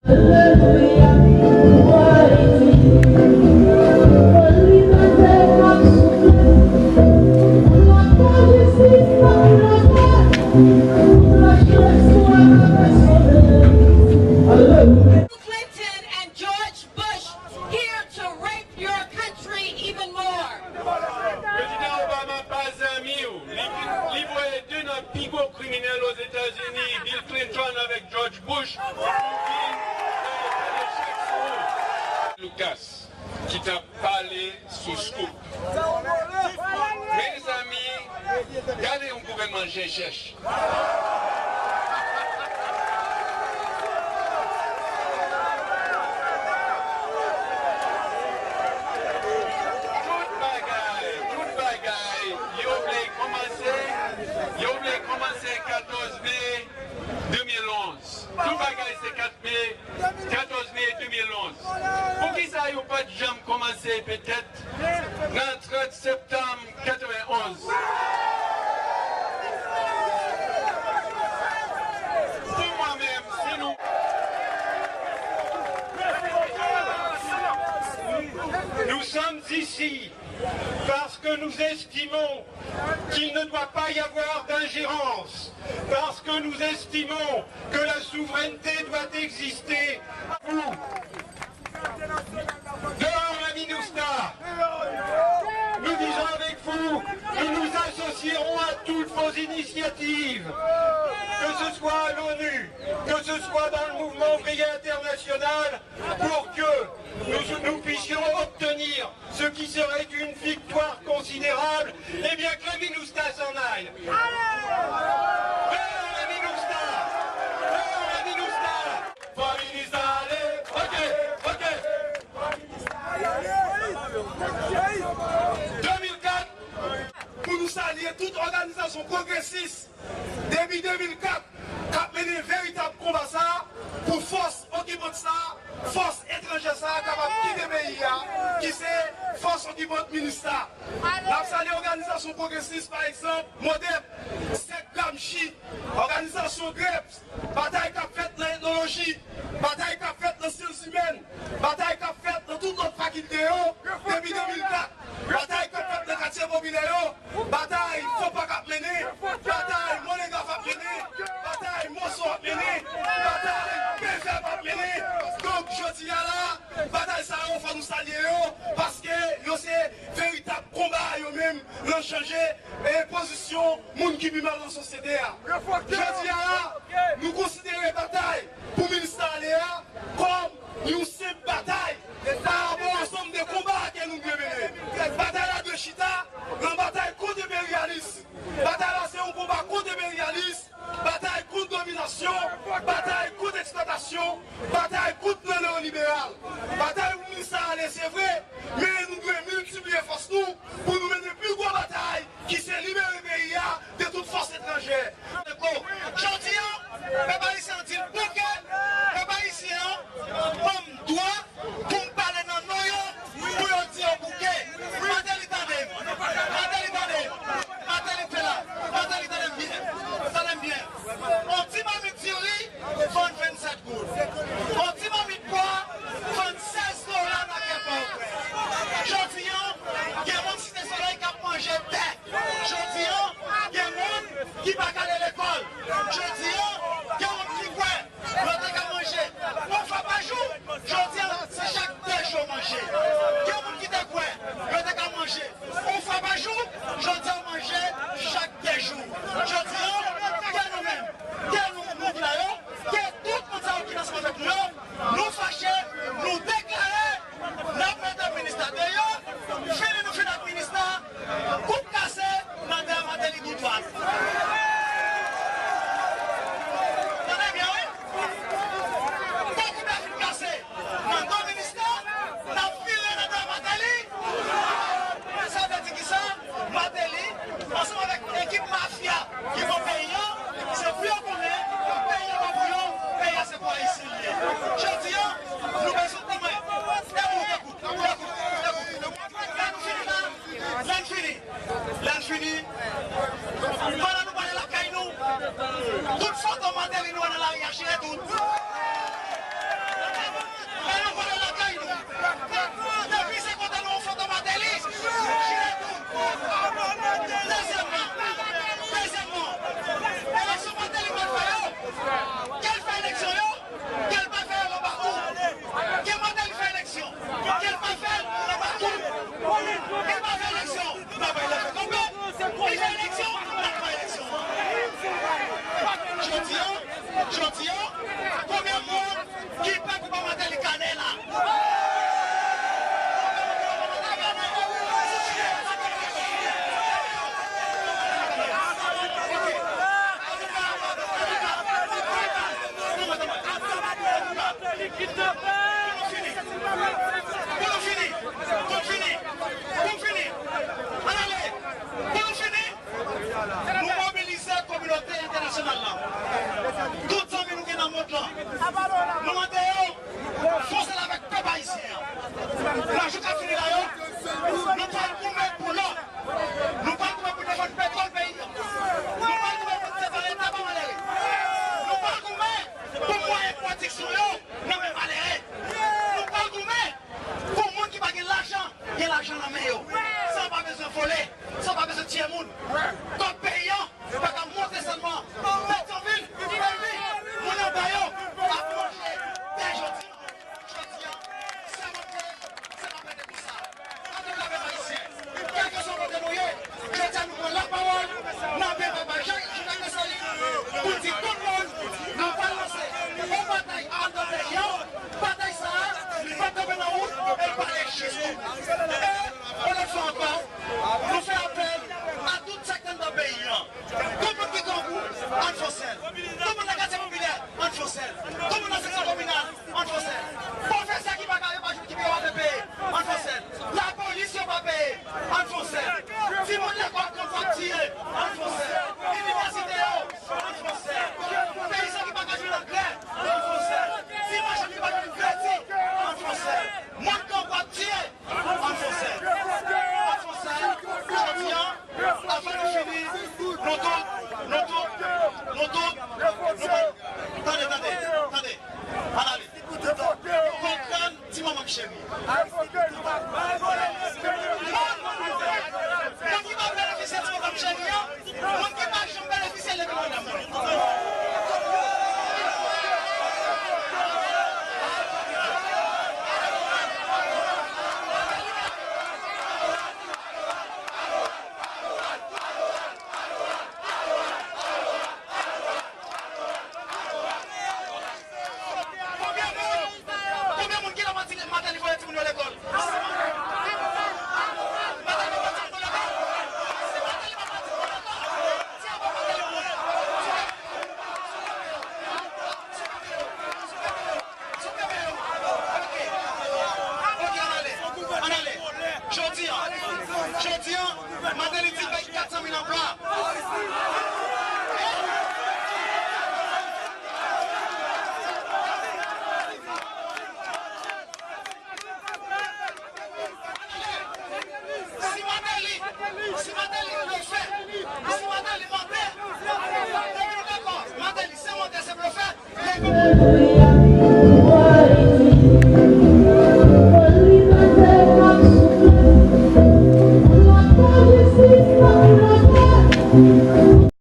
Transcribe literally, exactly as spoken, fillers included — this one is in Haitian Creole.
Clinton and George Bush here to rape your country even more. Prezidan Obama pa zanmi w. Li, li voye de nan pi gwo kriminèl Ozetazini, Bill Clinton avèk George Bush, pou vin, eh, fè lechèk sou ou. Lucas, ki t ap pale sou Scoop. Mezanmi, gade yon gouvènman jen chèch. Tout bagay, tout bagay, yo vle kòmanse, yo vle kòmanse katòz me de mil onz. Tout bagay se kat me, katòz me de mil onz. Poukisa yo pa t janm kòmanse petèt nan trant septanm katrevenonz? Pou mwen menm, si nou, nous sommes ici parce que nous estimons qu'il ne doit pas y avoir d'ingérence, parce que nous estimons que la souveraineté doit exister. Vous, dehors la MINUSTAH, nous disons avec vous, nous nous associerons à toutes vos initiatives, que ce soit à l'ONU, que ce soit dans le mouvement ouvrier international, pour que nous, nous puissions obtenir ce qui serait une victoire considérable, eh bien, que la MINUSTAH s'en aille. Dehors la MINUSTAH! Dehors la MINUSTAH! Fò MINUSTAH ale! Ok, ok! De mil kat, pou nou salye tout òganizasyon pwogresis depi de mil kat k ap mennen veritab konba sa a pou fòs okipant sa a, fòs etranjè sa a kapab kite peyi a, ki se fòs okipant MINUSTAH. N ap salye òganizasyon pwogresis, pa egzanp, MODEP, Sèk Gramsci, òganizasyon GREPS, batay k ap fèt nan etnoloji, batay k ap fèt nan syans imèn, batay k ap fèt nan tout lòt fakilte yo depi de mil kat, batay k ap fèt nan katye popilè yo, batay FONPA k ap mennen, batay Molegraf ap mennen, batay MOSO ap mennen, batay PFEP ap mennen. Donk, jodi a la, batay sa yo, fò nou salye yo, paske yo se veritab konba yo menm nan chanje, e, pozisyon moun ki pi mal nan sosyete a. Jodi a la, nou konsidere batay pou MINUSTAH ale a kòm yon senp batay pa rapò a ansanm de konba ke nou dwe mennen. Batay la dwe chita nan batay kont enperyalis. Batay la se yon konba kont enperyalis, batay kont dominasyon, batay kont eksplwatasyon, batay kont neoliberal. Batay pou MINUSTAH ale, se vre, men nou dwe miltipliye fòs nou pou nou mennen pi gwo batay ki se libere peyi a de tout fòs etranjè. Jodi a, pèp ayisyen an di l bouke, pèp ayisyen an ban m dwa pou m pale nan non yo, pou yo di yo bouke. Martelly tande m, Martelly tande m, Martelly fè la, Martelly tande m byen, tande m byen. On ti mamit diri vann vennsèt goud. On ti mamit pwa vann sèz dola nan kè Pòtoprens. Jodi a, gen moun Site Solèy k ap manje tè. Jodi a, gen moun ki pa ka ale lekòl. Jodi a, gen moun ki kwè yo te ka manje yon fwa pa jou. Jodi a, se chak de jou yo manje. Gen moun ki te kwè yo te ka manje yon fwa pa jou. Jodi a, yo manje chak de jou. Jodi a, ke nou menm, ke nou, nou ki la yo, ke tout moun sa yo ki ansanm avèk nou yo, nou fache, nou deklare n ap mete MINUSTAH deyò, fini nou fin ak MINUSTAH, kout kase, manda Martelly tou dwat. Tande byen, wi. Bon, kout la fin kase, E, yon lòt fwa ankò, nou fè apèl a tout sektè anndan peyi an. Tout moun ki grangou, ann fè yon sèl. Tout moun nan katye popilè, ann fè yon sèl. Tout moun nan seksyon kominal, ann fè yon sèl. Pwofesè ki pa ka, yo pa jwenn, ki pa ka peye, ann fè yon sèl. Lapolis yo pa peye, ann fè yon sèl. Timoun lekòl k ap tiye, ann fè yon sèl. Inivèsite yo, ann fè yon sèl. Peyizan ki pa ka jwenn angrè, ann fè yon sèl. Ti machann ki pa jwenn kredi, ann fè yon sèl. Moun grangou ap tiye, ann fè yon sèl. Ann fè yon sèl. Jodi a, avan nou fini, nou tout, nou tout, nou tout, nou tout. Tande, tande, tande. Ann ale. Konprann ti manman m cheri. Moun ki pa benefisyè ti manman m cheri an, moun ki pa janm benefisye lepi madanm mwen. Konbyen moun, konbyen moun ki la Matinik, Martelly voye timoun yo lekòl? Jodi a, jodi a, Martelly di bay kat san mil anplwa. Si Martelly, si Martelly blofè, si Martelly mantè, depi nou dakò, Martelly se mantè, se blofè, leve men.